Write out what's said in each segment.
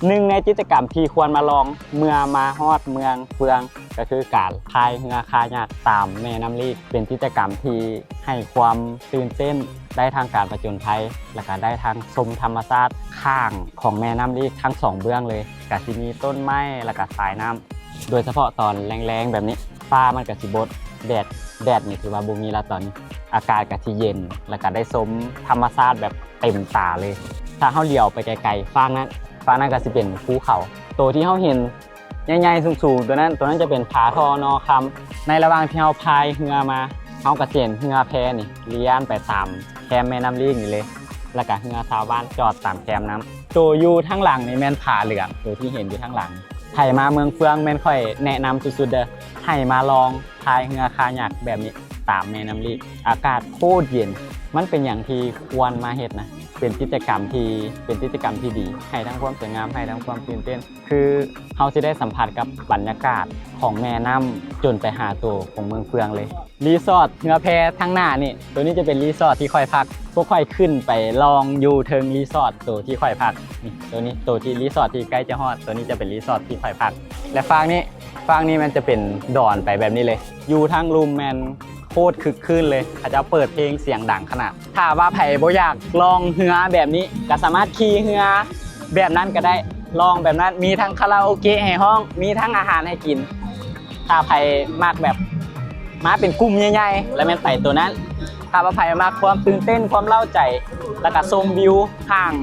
ໜຶ່ງໃນກິດຈະກຳທີ່ຄວນມາລອງເມື່ອມາຮອດເມືອງເຟືອງ ກໍຄືການພາຍເຮືອຄາຍັກຕາມແມ່ນ້ຳລີກ ເປັນກິດຈະກຳທີ່ໃຫ້ຄວາມຕື່ນເຕັ້ນ ໄດ້ທັງການຜະຈົນໄພ ແລ້ວກະໄດ້ທັງຊົມທຳມະຊາດຂ້າງຂອງແມ່ນ້ຳລີກທັງສອງເບື້ອງເລີຍ ກະຊິມີຕົ້ນໄມ້ ແລ້ວກະສາຍນ້ຳ ໂດຍສະເພາະຕອນແລງໆແບບນີ້ ຟ້າມັນກະຊິບົດ ແດດ ແດດນີ້ຖືວ່າບໍ່ມີລະຕອນນີ້ ອາກາດກະຊິເຢັນ ແລ້ວກະໄດ້ຊົມທຳມະຊາດແບບເຕັມຕາເລີຍ. ຖ້າເຮົາຫຼຽວໄປໄກໆ ຟາກນັ້ນ ຟາກນັ້ນກະຊິເປັນພູເຂົາ ໂຕທີ່ເຮົາເຫັນໃຫຍ່ໆສູງໆ ໂຕນັ້ນ ໂຕນັ້ນຈະເປັນຜາທໍ່ນໍຄຳ. ໃນລະຫວ່າງທີ່ເຮົາພາຍເຮືອມາ ເຮົາກະຊິເຫັນເຮືອແພນີ້ລຽນໄປຕາມແຄມແມ່ນ້ຳລີກນີ້ເລີຍ ແລ້ວກະເຮືອຊາວບ້ານຈອດຕາມແຄມນ້ຳ. ໂຕຢູ່ທາງຫຼັງນີ້ແມ່ນຜາເຫຼືອງ ໂຕທີ່ເຫັນຢູ່ທາງຫຼັງ. ໃຜມາເມືອງເຟືອງແມ່ນຂ້ອຍແນະນຳສຸດໆເດີ້ ໃຫ້ມາລອງພາຍເຮືອຄາຍັກແບບນີ້ຕາມແມ່ນ້ຳລີກ ອາກາດໂຄດເຢັນ. ມັນເປັນຫຍັງທີ່ຄວນມາເຮັດນະ ເປັນກິດຈະກຳທີ່ ເປັນກິດຈະກຳທີ່ດີ ໃຫ້ທັງຄວາມສວຍງາມ ໃຫ້ທັງຄວາມຕື່ນເຕັ້ນ ຄືເຮົາຊິໄດ້ສຳຜັດກັບບັນຍາກາດຂອງແມ່ນ້ຳ ຈົນໄປຫາໂຕຂອງເມືອງເຟືອງເລີຍ. ຣີສອດເຮືອແພທາງໜ້ານີ້ ໂຕນີ້ຈະເປັນຣີສອດທີ່ຂ້ອຍພັກ ພວກຂ້ອຍຂຶ້ນໄປລອງຢູ່ເທິງຣີສອດໂຕທີ່ຂ້ອຍພັກ ນີ້ ໂຕນີ້ ໂຕທີ່ຣີສອດທີ່ໃກ້ຈະຮອດ ໂຕນີ້ຈະເປັນຣີສອດທີ່ຂ້ອຍພັກ ແລະຟາກນີ້ ຟາກນີ້ມັນຈະເປັນດອນໄປແບບນີ້ເລີຍ ຢູ່ທາງລຸ່ມແມ່ນໂຄດຄຶກຄື້ນເລີຍ ເຂົາເຈົ້າເປີດເພງສຽງດັງຂະໜາດ. ຖ້າວ່າໃຜບໍ່ຢາກລ່ອງເຮືອແບບນີ້ ກະສາມາດຂີ່ເຮືອແບບນັ້ນກະໄດ້ ລ່ອງແບບນັ້ນ ມີທັງຄາຣາໂອເກະໃຫ້ຮ້ອງ ມີທັງອາຫານໃຫ້ກິນ. ຖ້າໃຜມັກແບບມາເປັນກຸ່ມໃຫຍ່ໆ ລະແມ່ນໄປໂຕນັ້ນ. ຖ້າວ່າໃຜມັກຄວາມຕື່ນເຕັ້ນ ຄວາມເລົ້າໃຈ ລະກະຊົມວິວຂ້າງ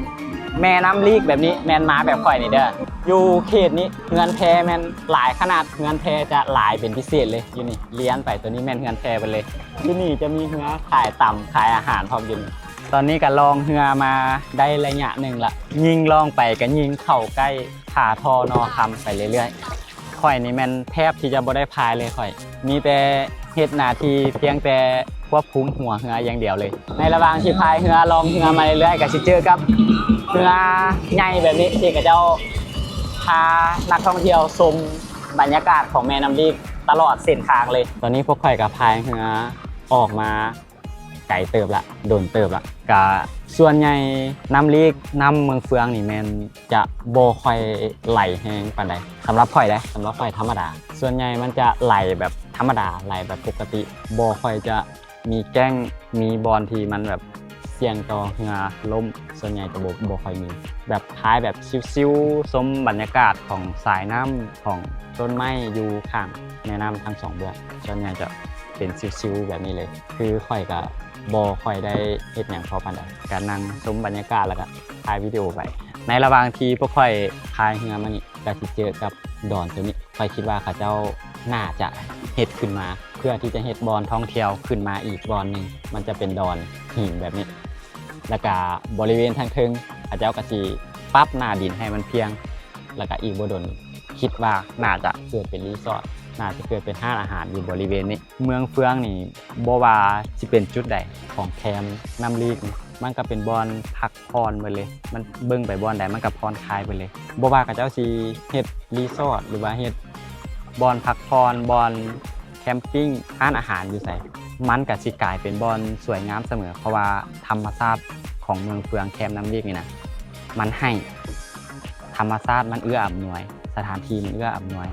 ແມ່ນ້ຳລີກແບບນີ້ ແມ່ນມາແບບຂ້ອຍນີ້ເດີ້. ຢູ່ເຂດນີ້ເຮືອນແພແມ່ນຫຼາຍຂະໜາດ ເຮືອນແພຈະຫຼາຍເປັນພິເສດເລີຍ ຢູ່ນີ້ລຽນໄປ ໂຕນີ້ແມ່ນເຮືອນແພເບິດເລີຍ. ຢູ່ນີ້ຈະມີເຮືອຂາຍຕຳ ຂາຍອາຫານພ້ອມຢູ່ນີ້. ຕອນນີ້ກະລ່ອງເຮືອມາໄດ້ໄລຍະໜຶ່ງລະ ຍິ່ງລ່ອງໄປກະຍິ່ງເຂົ້າໃກ້ຜາທໍ່ນໍຄຳໄປເລື້ອຍໆ. ຂ້ອຍນີ້ແມ່ນແທບທີ່ຈະບໍ່ໄດ້ພາຍເລີຍ ຂ້ອຍມີແຕ່ເຮັດໜ້າທີ່ພຽງແຕ່ຄວບຄຸມຫົວເຮືອຢ່າງດຽວເລີຍ. ໃນລະຫວ່າງທີ່ພາຍເຮືອລ່ອງເຮືອມາເລື້ອຍໆ ກະຊິເຈີກັບເຮືອໃຫຍ່ແບບນີ້ ທີ່ເຂົາເຈົ້າພານັກທ່ອງທ່ຽວຊົມບັນຍາກາດຂອງແມ່ນ້ຳລີກຕະຫຼອດເສັ້ນທາງເລີຍ. ຕອນນີ້ພວກຂ້ອຍກະພາຍເຮືອອອກມາ ໄກເຕີບລະ ດົນເຕີບລະ ກະສ່ວນໃຫຍ່ນ້ຳລີກ ນ້ຳເມືອງເຟືອງນີ້ແມ່ນຈະບໍ່ຄ່ອຍໄຫຼແຮງປານໃດ. ສຳລັບຂ້ອຍເດ້ ສຳລັບຂ້ອຍທຳມະດາ ສ່ວນໃຫຍ່ມັນຈະໄຫຼແບບທຳມະດາ ໄຫຼແບບປົກກະຕິ ບໍ່ຄ່ອຍຈະມີແກ້ງ ມີບ່ອນທີ່ມັນແບບສ່ຽງຕໍ່ເຮືອລົ້ມ ສ່ວນໃຫຍ່ຈະບໍ່ ບໍ່ຄ່ອຍມີ. ແບບພາຍແບບຊິວໆ ຊົມບັນຍາກາດຂອງສາຍນ້ຳ ຂອງຕົ້ນໄມ້ຢູ່ຂ້າງແມ່ນ້ຳທັງສອງເບື້ອງ ສ່ວນໃຫຍ່ຈະເປັນຊິວໆແບບນີ້ເລີຍ. ຄືຂ້ອຍກະບໍ່ຄ່ອຍໄດ້ເຮັດຫຍັງພໍປານໃດ ກະນັ່ງຊົມບັນຍາກາດ ແລ້ວກະຖ່າຍວິດີໂອໄປ. ໃນລະຫວ່າງທີ່ພວກຂ້ອຍພາຍເຮືອມານີ້ ກະຊິເຈີກັບດອນໂຕນີ້ ຂ້ອຍຄິດວ່າເຂົາເຈົ້າໜ້າຈະເຮັດຂຶ້ນມາ ເພື່ອທີ່ຈະເຮັດບ່ອນທ່ອງທ່ຽວຂຶ້ນມາອີກບ່ອນໜຶ່ງ ມັນຈະເປັນດອນຫີນແບບນີ້ ແລ້ວກະບໍລິເວນທາງເທິງ ເຂົາເຈົ້າກະຊິປັບໜ້າດິນໃຫ້ມັນພຽງ ແລ້ວກະອີກບໍ່ດົນ ຄິດວ່າໜ້າຈະເກີດເປັນຣີສອດ ໜ້າຈະເກີດເປັນຮ້ານອາຫານຢູ່ບໍລິເວນນີ້. ເມືອງເຟືອງນີ້ ບໍ່ວ່າຊິເປັນຈຸດໃດຂອງແຄມນ້ຳລີກນີ້ ມັນກະເປັນບ່ອນພັກຜ່ອນເບິດເລີຍ ມັນເບິ່ງໄປບ່ອນໃດມັນກະຜ່ອນຄາຍເບິດເລີຍ. ບໍ່ວ່າເຂົາເຈົ້າຊິເຮັດຣີສອດ ຫຼືວ່າເຮັດບ່ອນພັກຜ່ອນ ບ່ອນແຄມປິ້ງ ຮ້ານອາຫານຢູ່ໃສ ມັນກະຊິກາຍເປັນບ່ອນສວຍງາມສະເໝີ ເພາະວ່າທຳມະຊາດຂອງເມືອງເຟືອງແຄມນ້ຳລີກນີ້ນະ ມັນໃຫ້ ທຳມະຊາດມັນເອື້ອອຳນວຍ ສະຖານທີ່ມັນເອື້ອອຳນວຍ.